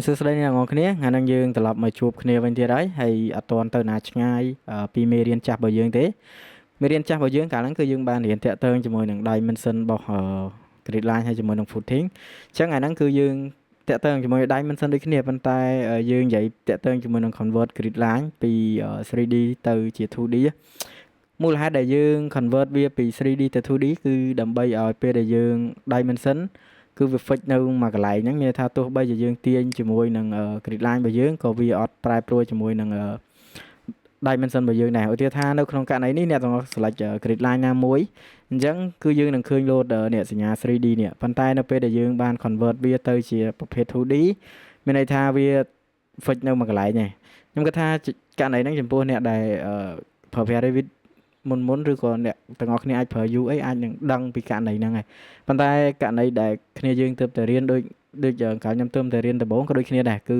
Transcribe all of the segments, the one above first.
សួស្តីអ្នកទាំងអស់គ្នាថ្ងៃនេះយើងត្រឡប់មកជួបគ្នាវិញទៀតហើយហើយអត់ទាន់ទៅណាឆ្ងាយពីមេរៀនចាស់របស់យើងទេមេរៀនចាស់របស់យើងកាលហ្នឹងគឺយើងបានរៀនតាក់ទងជាមួយនឹង dimension របស់ grid line ហើយជាមួយនឹង footing អញ្ចឹងអាហ្នឹងគឺយើងតាក់ទងជាមួយ dimension ដូចគ្នាប៉ុន្តែយើងនិយាយតាក់ទងជាមួយនឹង convert grid line ពី 3D ទៅជា 2D មូលហេតុដែលយើង convert វាពី 3D ទៅ 2D គឺដើម្បីឲ្យពេលដែលយើង dimension គឺវា fix នៅមួយកន្លែងហ្នឹងមានន័យថាទោះបីជាយើងទាញជាមួយនឹង grid line របស់យើងក៏វាអត់ប្រែប្រួលជាមួយនឹង dimension របស់យើងដែរឧទាហរណ៍ថានៅក្នុងករណីនេះអ្នកទាំងអស់ select grid line ណាមួយអញ្ចឹងគឺយើងនឹងឃើញ load នេះសញ្ញា 3D នេះប៉ុន្តែនៅពេលដែលយើងបាន convert វាទៅជាប្រភេទ 2D មានន័យថាវា fix នៅមួយកន្លែងឯងខ្ញុំគិតថាករណីហ្នឹងចំពោះអ្នកដែលប្រើប្រាស់ Revit មុនមុនឬក៏អ្នកទាំងអស់គ្នាអាចប្រើ UA អាចនឹងដឹងពីករណីហ្នឹងហើយប៉ុន្តែករណីដែលគ្នាយើងទើបតែរៀនដូចដូចកាលខ្ញុំទើបតែរៀនដំបូងក៏ដូចគ្នាដែរគឺ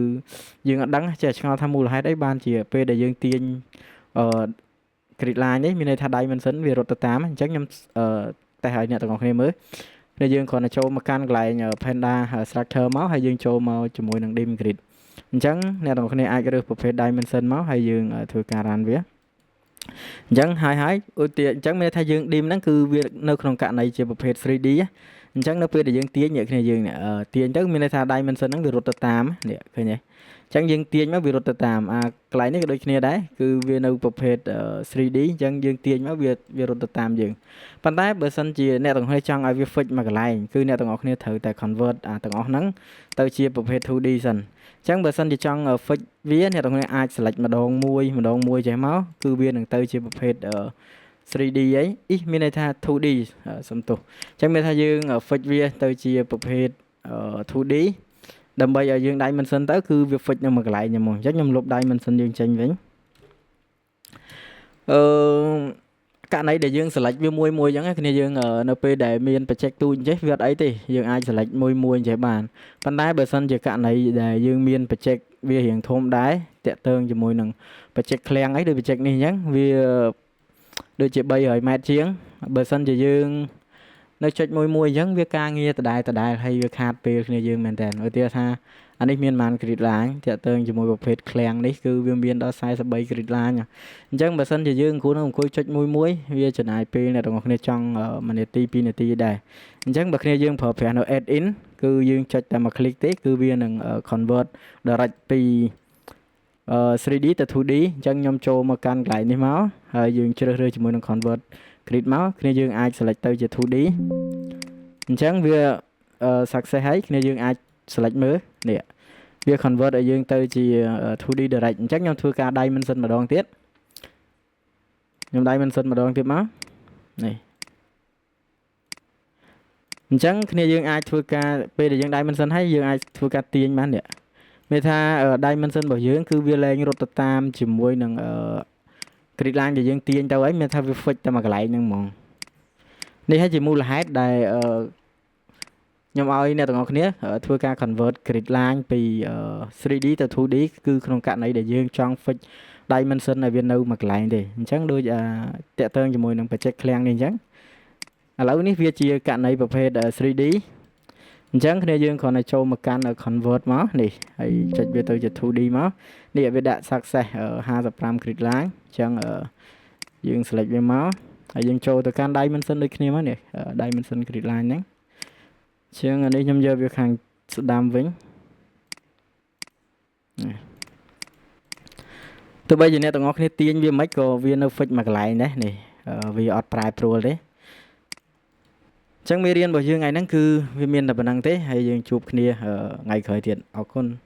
យើងអត់ដឹងចេះឆ្ងល់ថាមូលហេតុអីបានជាពេលដែលយើងទាញអឺ grid line នេះមានន័យថា dimension វារត់ទៅតាមអញ្ចឹងខ្ញុំអឺតែឲ្យអ្នកទាំងអស់គ្នាមើលពេលយើងគ្រាន់តែចូលមកកាន់កន្លែង Panda structure មកហើយយើងចូលមកជាមួយនឹង dim grid អញ្ចឹងអ្នកទាំងអស់គ្នាអាចរើសប្រភេទ dimension មកហើយយើងធ្វើការ run វាអញ្ចឹងហើយហើយឧទាអញ្ចឹងមានថាយើង dim ហ្នឹងគឺវានៅក្នុងករណីជាប្រភេទ 3D អញ្ចឹងនៅពេលដែលយើងទាញអ្នកគ្នាយើងទាញទៅមានន័យថា dimension ហ្នឹងវារត់ទៅតាមនេះឃើញទេអញ្ចឹងយើងទាញមកវារត់ទៅតាមអាកន្លែងនេះក៏ដូចគ្នាដែរគឺវានៅប្រភេទ 3D អញ្ចឹងយើងទាញមកវាវារត់ទៅតាមយើងប៉ុន្តែបើសិនជាអ្នកទាំងគ្នាចង់ឲ្យវា fix មួយកន្លែងគឺអ្នកទាំងអស់គ្នាត្រូវតែ convert អាទាំងអស់ហ្នឹងទៅជាប្រភេទ 2D សិនអញ្ចឹងបើសិនជាចង់ fix វាអ្នកទាំងគ្នាអាច select ម្ដងមួយម្ដងមួយចេះមកគឺវានឹងទៅជាប្រភេទ 3D អីអ៊ីមានន័យថា 2D សំទោសអញ្ចឹងមានថាយើង fix វាទៅជាប្រភេទ 2D ដើម្បីឲ្យយើង dimension ទៅគឺវា fix នៅមួយកន្លែងហ្នឹងហ្មងអញ្ចឹងខ្ញុំលុប dimension យើងចេញវិញអឺករណីដែលយើង select វាមួយមួយអញ្ចឹងគ្នាយើងនៅពេលដែលមាន project ទូចអញ្ចេះវាអត់អីទេយើងអាច select មួយមួយអញ្ចេះបានប៉ុន្តែបើសិនជាករណីដែលយើងមាន project វារៀងធំដែរតាក់ទងជាមួយនឹង project ឃ្លាំងអីដូច project នេះអញ្ចឹងវាដូចជា300ម៉ែត្រជាងបើសិនជាយើងនៅចុចមួយមួយអញ្ចឹងវាការងារដដែលដដែលហើយវាខាតពេលគ្នាយើងមែនតើឧទាហរណ៍ថាអានេះមានប៉ុន្មាន grid line តាក់ទងជាមួយប្រភេទឃ្លាំងនេះគឺវាមានដល់43 grid line អញ្ចឹងបើសិនជាយើងគួរនឹងអង្គុយចុចមួយមួយវាចំណាយពេលអ្នកទាំងអស់គ្នាចង់1នាទី2នាទីដែរអញ្ចឹងបើគ្នាយើងប្រើប្រាស់នៅ add in គឺយើងចុចតែមួយ click ទេគឺវានឹង convert direct ពី 3D ទៅ 2D អញ្ចឹងខ្ញុំចូលមកកាន់កន្លែងនេះមកហើយយើងជ្រើសរើសជាមួយនឹង convert grid មកគ្នាយើងអាច select ទៅជា 2D អញ្ចឹងវា success ហើយគ្នាយើងអាច select មើលនេះវា convert ឲ្យយើងទៅជា 2D direct អញ្ចឹងខ្ញុំធ្វើការ dimension ម្ដងទៀតខ្ញុំ dimension ម្ដងទៀតមកនេះអញ្ចឹងគ្នាយើងអាចធ្វើការពេលដែលយើង dimension ហើយយើងអាចធ្វើការទាញបាននេះមានថា dimension របស់យើងគឺវាលែងរត់ទៅតាមជាមួយនឹង grid line ដែលយើងទាញទៅហើយមានថាវា fix តែមួយកន្លែងហ្នឹងហ្មងនេះហើយជាមូលហេតុដែលខ្ញុំឲ្យអ្នកទាំងអស់គ្នាធ្វើការ convert grid line ពី 3D ទៅ 2D គឺក្នុងករណីដែលយើងចង់ fix dimension ឲ្យវានៅមួយកន្លែងទេអញ្ចឹងដូចតាក់ទងជាមួយនឹង project ឃ្លាំងនេះអញ្ចឹងឥឡូវនេះវាជាករណីប្រភេទ 3D អញ្ចឹងគ្នាយើងគ្រាន់តែចូលមកកាន់ convert មកនេះហើយចុចវាទៅជា 2D មកនេះវាដាក់ success 55 grid line អញ្ចឹងយើង select វាមកហើយយើងចូលទៅកាន់ dimension ដូចគ្នាមកនេះ dimension grid line ហ្នឹងជាងអានេះខ្ញុំយកវាខាងស្ដាំវិញនេះទោះបីជាអ្នកទាំងអស់គ្នាទាញវាមិនក៏វានៅ fix មួយកន្លែងដែរនេះវាអត់ប្រែប្រួលទេអញ្ចឹងមេរៀនរបស់យើងថ្ងៃហ្នឹងគឺវាមានតែប៉ុណ្្នឹងទេហើយយើងជួបគ្នាថ្ងៃក្រោយទៀតអរគុណ។